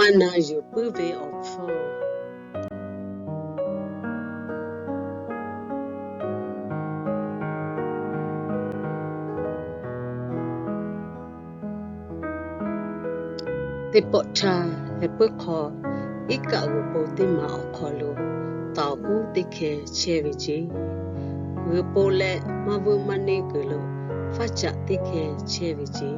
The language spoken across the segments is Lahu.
Maˇ na yuˬ puiˉ ve awˬ hpfuhˇ. Teˇ pawˆ htaˇ, heh puiˉ hk'aw iˉ kaˆ g'uiˬ po teˇ maˬ awˬ hk'aw lo tawˍ kuˉ teˇ hkeh chehˇ ve ceˇ. G'uiˬ po leh maˇ vuiˇ maˇ neˇ kuiˬ lo faˆ caꞈ teˇ hkeh chehˇ ve ceˇ.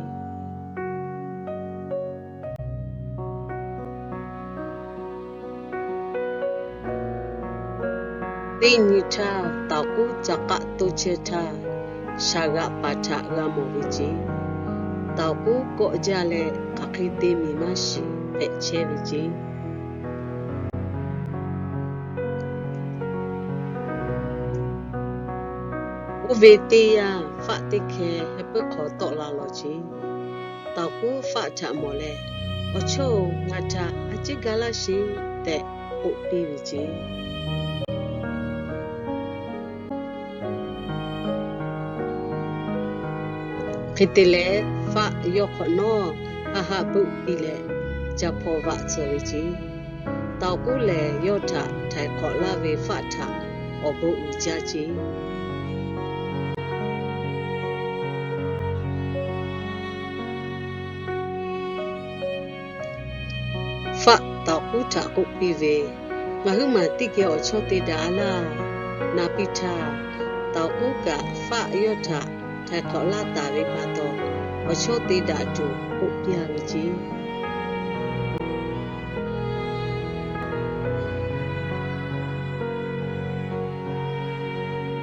Teˇ nyi htaˇ, tawˍ kuˉ ca k'aˆ toˇ chehˇ htaˇ, shaˍ g'aꞈ paˍ htaꞈ g'a mawˬ ve ceˇ. Tawˍ kuˉ kawˆ jaˇ leh, hk'aˬ hk'e te miˬ maˇ shiˍ hpehꞈ chehˇ ve ceˇ. Oˇ ve teˇ yanˇ, faˆ teˇ hkeh heh puiˉ hk'aw tawˆ la lawˬ ceˇ. Tawˍ kuˉ faˆ htaꞈ mawˬ leh, Awˬ chawˇ-oˬ, ngaˬ htaꞈ a ciˉ ga laˇ sheˍ tehꞈ k'oˆ piˇ ve ceˇ. Hk'e te leh, faˆ yawˇ hk'awꞈ nawˉ haˆ haˆ beuˆ piˇ leh, ca hpaw vaꞈ tcuh ve ceˇ. Tawˍ kuˉ lehˬ, yawˇ htaꞈ htaiˍ hk'awꞈ laˇ ve faˆ htaꞈ awˬ bon uiˍ jaˇ ceˇ. Faˆ tawˍ kuˉ htaꞈ k'oˆ piˇ ve, Ngaˬ huiˉ maˬ teˇ geh awˬ chawˇ te daꞈ a laˇ. Na piˇ htaˇ, tawˍ kuˉ kaꞈ faˆ yawˇ htaꞈ htaiˍ hk'awꞈ laˇ taˍ ve pa taw, awˬ chawˇ te daꞈ tuˬ k'oˆ piˇ a ve ceˇ.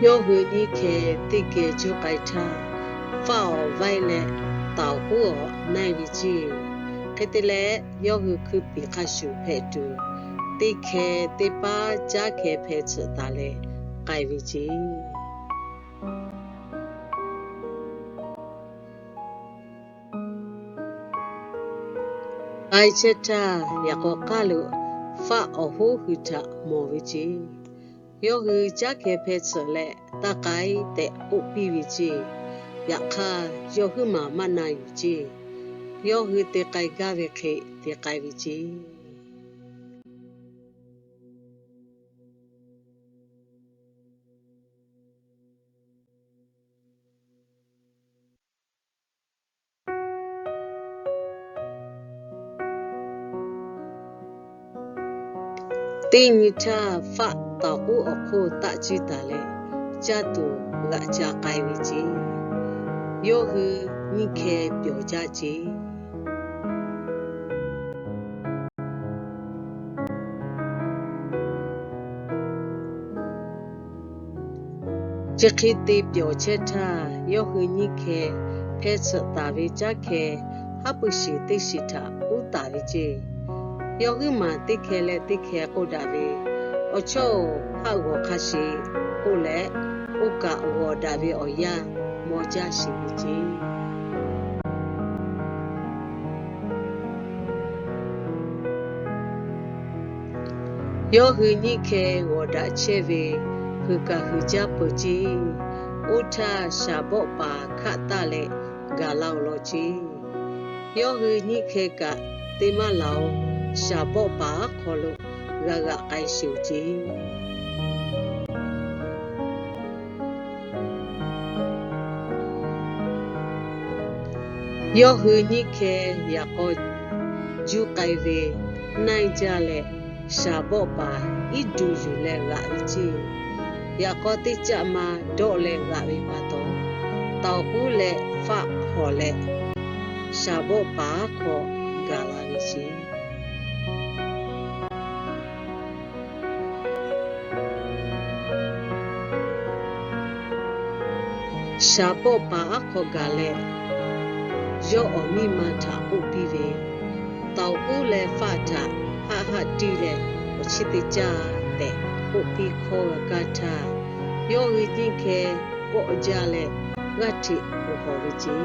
Yawˇ hui nyiˇ hkeh teˇ geh juˇ k'ai htaˇ, faˆ awˬ vaiˇ leh tawˍ kuˉ awˬ naiˇ ve ceˇ. Hk'e te leh, yawˇ hui hkui piˍ hk'a shuˍ hpehꞈ tuˬ, teˇ hkeh teˇ paˉ caˉ hkeh hpeh tsuhꞈ taˍ leh k'ai ve ceˇ. K'ai chehˇ htaˇ, yaꞈ k'aw k'aˉ lo faˆ awˬ hoˉ hui htaꞈ mawˬ ve ceˇ. Yawˇ hui caˉ hkeh hpeh tsuhꞈ leh, Taˇ k'ai tehꞈ k'oˆ piˇ ve ceˇ. Yaꞈ hk'aˇ, yawˇ huiˉ maˬ maˇ na yuˬ ceˇ. Yawˇ hui te k'ai gaˇ ve hk'e te k'ai ve ceˇ. Teˇ nyi htaˇ, faˆ tawˍ kuˉ awˬ hk'oˆ taˆ ciˇ taˍ leh, caˇ tuˬ g'aꞈ ca k'ai ve ceˇ. Yawˇ hui nyiˇ hkeh pyawˬ jaˇ ceˇ. Chi hk'e te pyawˬ chehˇ htaˇ, yawˇ hui nyiˇ hkeh hpeh tsuhꞈ taˍ ve caˉ hkeh haˉ pui shiˍ teˇ shiˍ htaꞈ uˉ taˍ ve ceˇ. Yawˇ huiˉ maˬ teˇ hkeh leh teˇ hkeh k'oˆ daꞈ ve, Awˬ chawˇ-oˬ, haˆ g'awˬ hk'a sheˍ k'oˆ leh, oˇ kaꞈ g'awˬ daꞈ ve awˬ yanˇ maw jaˇ sheˍ ve ceˇ. Yawˇ hui nyiˇ hkeh g'awˬ daꞈ chehˇ ve, hui kaꞈ hui jaˇ peuˬ ceˇ. Oˇ htaˇ, shaˍ bawˆ paˍ hkaˆ taˇ leh gaˬ la-oˬ law ceˇ. Yawˇ hui nyiˇ hkeh kaꞈ te maˇ laˬ-oˬ, shaˍ bawˆ paˍ aˉ hk'aw lo g'a g'aꞈ k'ai sheˍ ceˇ. Yawˇ hui nyiˇ hkeh yaꞈ k'aw juˇ k'ai ve, naiˇ jaˇ leh, shaˍ bawˆ paˍ iˉ duˬ yuˬ leh g'aꞈ ve ceˇ. Yaꞈ k'aw teˇ caˆ ma dawˆ leh g'aꞈ ve pa taw, tawˍ kuˉ leh faˆ hawˬ leh, shaˍ bawˆ paˍ aˉ hk'aw gaˬ la ve ceˇ. Shaˍ bawˆ paˍ aˉ hk'aw gaˬ leh, yawˇ awˬ miˇ ma htaꞈ k'oˆ piˇ ve, Tawˍ kuˉ leh faˆ htaꞈ haˆ haˆ tiˇ leh awˬ chiˇ te caˇ tehꞈ k'oˆ piˇ hkawˇ g'a kaˇ htaˇ, yawˇ hui nyiˇ hkeh kawˆ jaˇ leh g'aˇ hteꞈ kuˬ hawˬ ve ceˇ.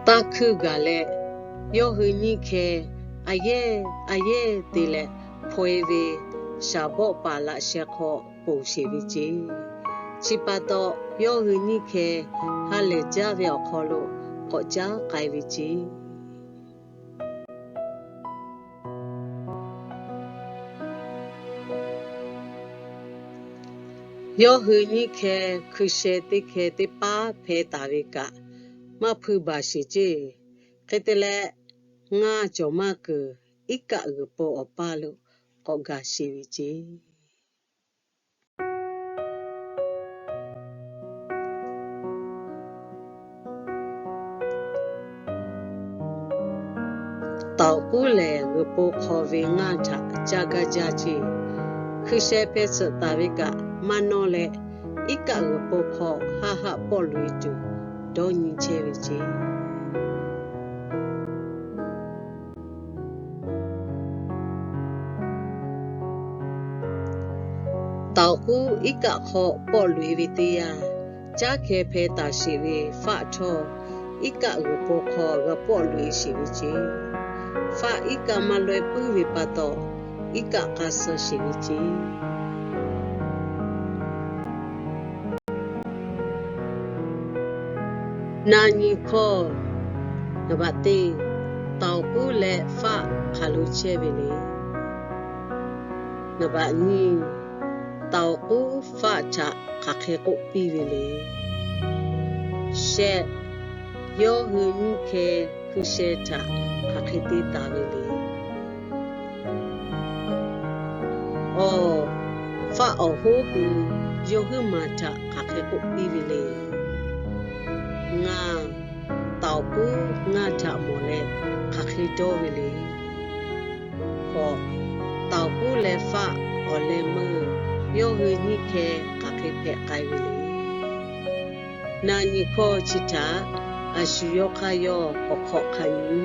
Tanˇ hkuinˇ gaˬ leh, yawˇ hui nyiˇ hkeh a yehˇ a yehˇ te leh hpaw-e ve shaˍ bawˆ paˍ laꞈ sheh hk'aw ponˬ sheˍ ve ceˇ. Chi pa taw, yawˇ hui nyiˇ hkeh ha lehˬ jaˇ ve awˬ hk'aw lo k'awꞈ caˉ k'ai ve ce. Yawˇ hui nyiˇ hkeh hkui sheh teˇ hkeh teˇ paˉ hpeh taˍ ve kaꞈ, maˇ hpui baˬ sheˍ ce. Hk'e te leh, ngaˇ cawˬ maˇ kuiˬ iˉ kaˆ g'uiˬ po awˬ paˇ lo k'awꞈ gaˬ sheˍ ve ce. Taoˍ k'uˉ lehˬ, g'uiˬ po hk'aw ve ngaˇ htaꞈ caˇ gaˇ jaˇ ce. Hkui sheh hpeh tsuhꞈ taˍ ve kaꞈ maˇ nawˇ leh, iˉ kaˆ g'uiˬ po hk'aw haˆ haˆ pawˆ loꞈ e tuˬ dawˇ nyi chehˇ ve ce. Taoˍ k'uˉ iˉ kaˆ hk'aw pawˆ loꞈ e ve teˇ yanˇ, caˉ hkeh hpeh taˍ sheˍ ve faˆ htawˇ, iˉ kaˆ g'uiˬ po hk'aw g'a pawˆ loꞈ e sheˍ ve ce. Faˆ iˉ kaˆ maˇ laweh puiˉ ve pa taw, iˉ kaˆ k'a suh sheˍ ve ce. Na nyi hkawˇ, naˍ baꞈ teˇ, taoˍ k'uˉ leh faˆ hk'aˬ lo chehˇ ve le. Naˍ baꞈ nyiˇ, taoˍ k'uˉ faˆ htaꞈ hk'aˬ hk'e k'oˆ piˇ ve le. Shehˆ, yawˇ hui nyiˇ hkeh hkui sheh htaꞈ hk'aˬ hk'e te taˍ ve le. Awˬ, faˆ awˬ hoˉ hui yawˇ huiˉ maˬ htaꞈ hk'aˬ hk'e k'oˆ piˇ ve le. Ngaˇ, taoˍ k'uˉ ngaˇ htaꞈ mawˬ leh hk'aˬ hk'e dawˇ ve le. Hkawꞈ, taoˍ k'uˉ leh faˆ awˬ leh meuˇ yawˇ hui nyiˇ hkeh hk'aˬ hk'e hpehꞈ k'ai ve le. Na nyi hkawˇ chi htaꞈ a shu yawˇ hk'aˇ yawˇ k'awꞈ hk'awꞈ hk'a nyi.